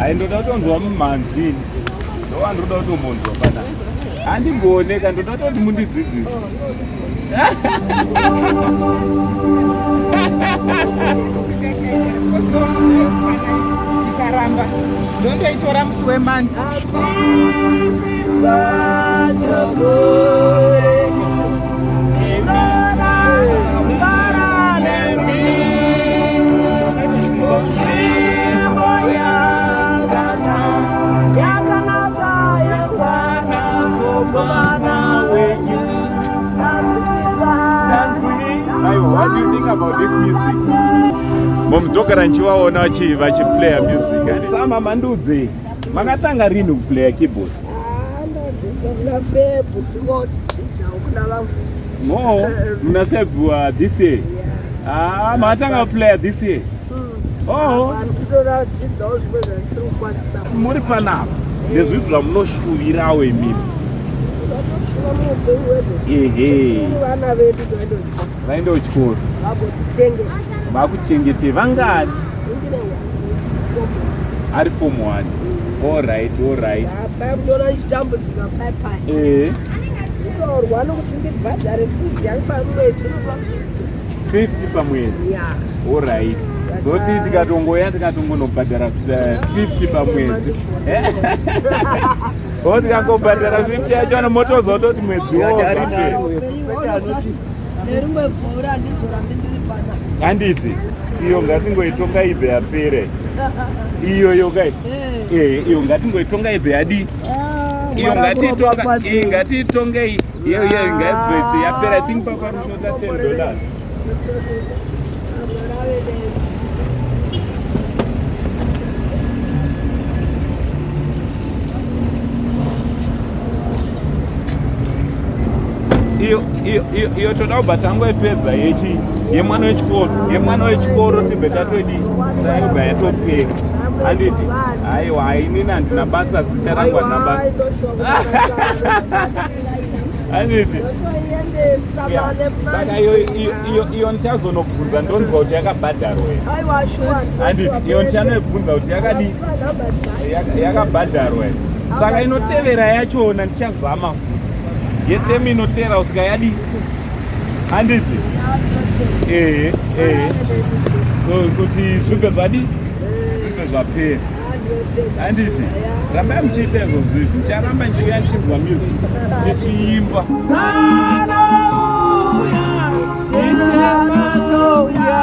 Hai, ndoda kutonzwa mumhanzi, ndowandoda kutombonzwa pana. Handigoneka, ndoda kutoti mundidzidzise. Ikaramba ndondoitora musi wemandi. What do you think about this music? Momudokera ndichivaona vachiplaya music. Sama, mandudze, makatanga rini kuplaya keyboard? Ndadzidzisa kuna Feb, tingodzidzawo kuna vamwe. No, muna Feb this year. Ah, makatanga kuplaya this year. Oh. Vanhu kutoradzidzawo zvimwe zvandisiri kukwanisa. Muri panapa ndezvipi zvamunoshuvirawo imimi? Vatoshuva muupenyu hwedu. Vana vedu toende kuchikoro. Vaende kuchikoro. Vagotichengeta. Vakuchengete vangani? Ari form 1. All right, all right. Pai mutoona ndichitambudzika pai pai. Nditorwa nokuti ndibhadhare fees yangu pamwedzi unopa 50 pamwedzi. Yeah. All right. Zoti tikatongoya tikatongonobhadhara 50 pamwedzi. O, tikangobhadhara 50 yacho, motozototi mwedzi wo. Nerimwe gore handizorambi ndiri pana. Handiti iyo ngatingoitonga ibve yapere iyoyo kai? Iyo ngatingoitonga ibve yadii? Iyo ngatiitongei iyo ngaibve yapera. I think paparushota $10. Iyo iyo iyo iyo toda kubva tangoipedza yechi yemwana wechikoro, yemwana wechikoro, tibve tatodii, saibva yatopera, handiti? Aiwa, hainini handina basa, zita rangu handina basa, handiti? Saka iyo ndichazonobvunza, ndonzwa kuti yakabhadharwa here, handiti? Iyo ndichanoibvunza kuti yakadii, yakabhadharwa here. Saka inotevera yachona ndichazama futi yetemu inotevera kusvika yadii, handiti? Ehe, kuti zvibve zvadii, zvibve zvapera, handiti? Rambai muchiita izvozvo izvi, ndicharamba ndichiuya ndichinzwa music tichiimba. Anouya, Ishe anouya.